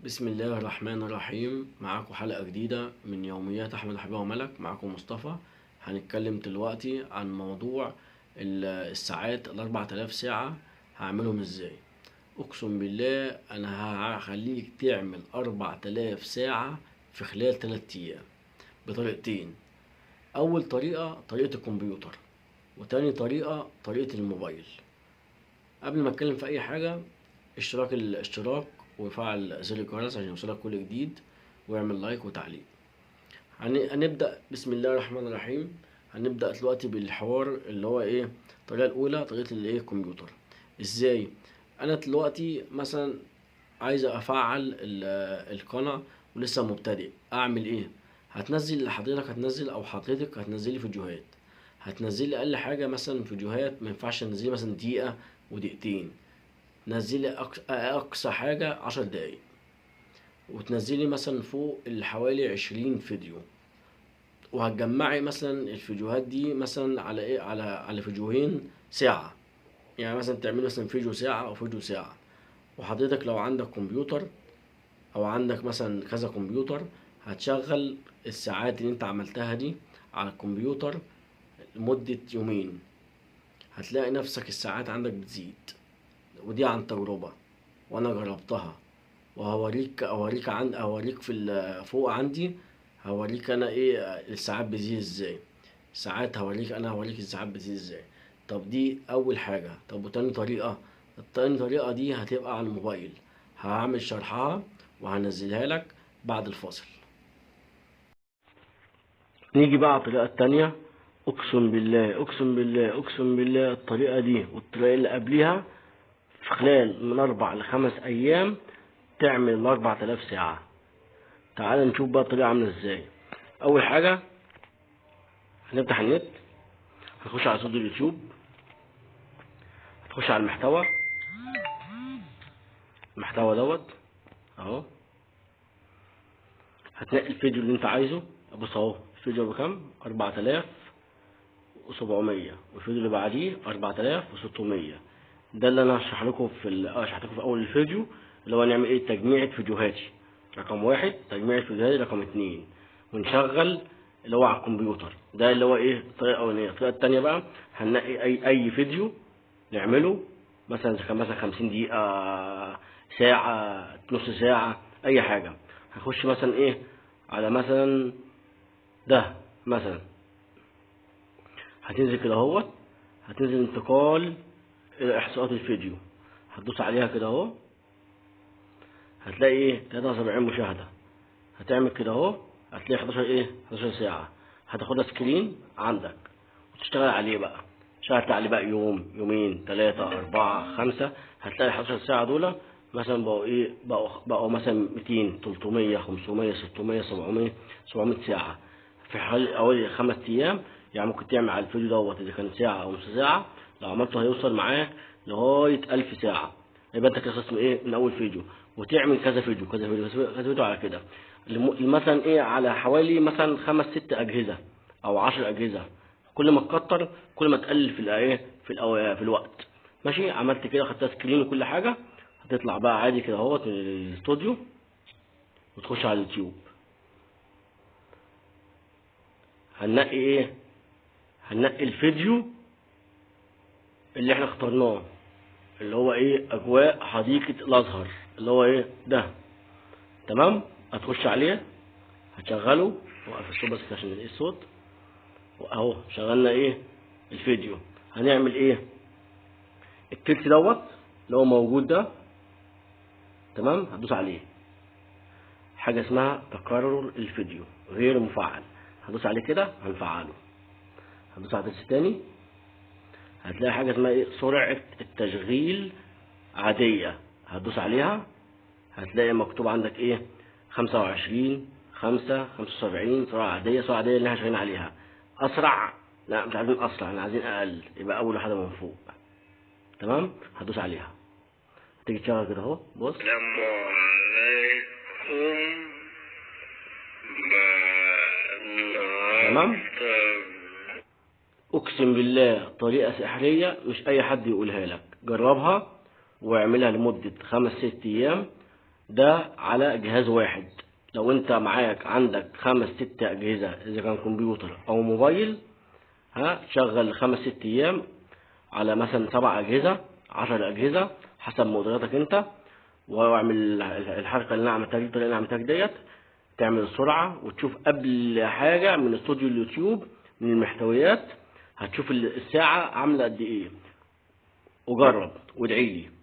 بسم الله الرحمن الرحيم. معاكم حلقة جديدة من يوميات أحمد حبيبة وملك. معاكم مصطفى. هنتكلم دلوقتي عن موضوع الساعات 4000 ساعة هعملهم ازاي. اقسم بالله انا هخليك تعمل 4000 ساعة في خلال 3 ايام بطريقتين. اول طريقة طريقة الكمبيوتر، وتاني طريقة طريقة الموبايل. قبل ما اتكلم في اي حاجة، اشتراك الاشتراك وفعل زر الجرس عشان يوصلك كل جديد، واعمل like وتعليق. هنبدأ بسم الله الرحمن الرحيم. هنبدأ دلوقتي بالحوار اللي هو ايه الطريقة الاولى، طريقة الايه الكمبيوتر. ازاي؟ انا دلوقتي مثلا عايز افعل القناة ولسه مبتدئ، اعمل ايه؟ هتنزل حضرتك، هتنزل او حضرتك هتنزلي فيديوهات. هتنزلي اقل حاجة مثلا فيديوهات ما ينفعش تنزلي مثلا دقيقة ودقيقتين، تنزلي اقصى حاجة 10 دقايق، وتنزلي مثلا فوق حوالي 20 فيديو. وهتجمعي مثلا الفيديوهات دي مثلا على ايه، على فيديوهين ساعة، يعني مثلا تعملي مثلا فيديو ساعة او فيديو ساعة. وحضرتك لو عندك كمبيوتر او عندك مثلا كذا كمبيوتر، هتشغل الساعات اللي انت عملتها دي على الكمبيوتر لمدة يومين، هتلاقي نفسك الساعات عندك بتزيد. ودي عن تجربة وانا جربتها، وهوريك اوريك عن اوريك في فوق عندي، هوريك انا ايه الساعات بتزيد ازاي. ساعات هوريك انا، هوريك الساعات بتزيد ازاي. طب دي اول حاجة. طب وتاني طريقة، التاني طريقة دي هتبقى على الموبايل، هعمل شرحها وهنزلها لك بعد الفاصل. نيجي بقى على الطريقة التانية. اقسم بالله اقسم بالله اقسم بالله الطريقة دي والطريقة اللي قبليها في خلال من 4 ل 5 ايام تعمل 4000 ساعة. تعال نشوف بقى الطريقة عاملة ازاي. اول حاجة هنفتح النت، هنخش على استوديو اليوتيوب، هتخش على المحتوى، المحتوى دوت اهو، هتنقي الفيديو اللي انت عايزه. بص اهو الفيديو بكام؟ 4700، والفيديو اللي بعديه 4600. ده اللي انا هشرح لكم في شرحت لكم في اول الفيديو، اللي هو نعمل ايه؟ تجميعة فيديوهاتي رقم 1، تجميعة فيديوهاتي رقم 2، ونشغل اللي هو على الكمبيوتر. ده اللي هو ايه الطريقة الأولانية. الطريقة التانية بقى هننقي أي فيديو نعمله، مثلا إذا كان مثلا 50 دقيقة، ساعة، نص ساعة، أي حاجة. هنخش مثلا ايه على مثلا ده مثلا، هتنزل كده اهوت، هتنزل انتقال إلى إحصاءات الفيديو، هتدوس عليها كده اهو، هتلاقي ايه 73 مشاهدة. هتعمل كده اهو، هتلاقي 11 ايه 11 ساعة. هتاخدها screen عندك وتشتغل عليه بقى، اشتغلت عليه بقى يوم، يومين، 3، 4، 5، هتلاقي 11 ساعة دول مثلا بقوا ايه، بقوا مثلا 200، 300، 500، 600، 700، 700 ساعة في حوالي 5 ايام. يعني ممكن تعمل على الفيديو دوت اذا كان ساعة او نص ساعة، لو عملته هيوصل معاك لغاية 1000 ساعة. يبقى انت كده خلصت ايه من اول فيديو، وتعمل كذا فيديو كذا فيديو كذا فيديو على كده، مثلا ايه على حوالي مثلا 5 6 اجهزة او 10 اجهزة. كل ما تكتر كل ما تقلل في الايه في الوقت. ماشي، عملت كده، خدتها screen وكل حاجة، هتطلع بقى عادي كده اهوت من الاستوديو وتخش على اليوتيوب. هننقي ايه؟ هننقي الفيديو اللي احنا اخترناه، اللي هو ايه اجواء حديقة الازهر، اللي هو ايه ده. تمام، هتخش عليه، هتشغله، وقف الصوت بس عشان ايه الصوت اهو. شغلنا ايه الفيديو. هنعمل ايه التلت دوت اللي هو موجود ده، تمام، هتدوس عليه، حاجة اسمها تكرر الفيديو غير مفعل، هتدوس عليه كده هنفعله. هتدوس على التلت تاني، هتلاقي حاجة اسمها ايه سرعة التشغيل عادية، هتدوس عليها، هتلاقي مكتوب عندك ايه 25، 5، 75، سرعة عادية. سرعة عادية اللي احنا شغالين عليها. أسرع؟ لا مش عايزين أسرع، احنا عايزين أقل، يبقى أول واحدة من فوق. تمام، هتدوس عليها، هتيجي تشغل كده اهو. بص، السلام عليكم. تمام، اقسم بالله طريقة سحرية مش اي حد يقولها لك. جربها واعملها لمدة 5 6 ايام، ده على جهاز واحد. لو انت معاك عندك 5 6 اجهزة، اذا كان كمبيوتر او موبايل، ها تشغل 5 6 ايام على مثلا 7 اجهزة 10 اجهزة حسب مقدراتك انت، واعمل الحركة اللي انا عملتها دي، الطريقة اللي انا عملتها ديت، تعمل السرعة وتشوف قبل حاجة من استوديو اليوتيوب من المحتويات، هتشوف الساعة عاملة قد ايه، وجرب وادعي لي.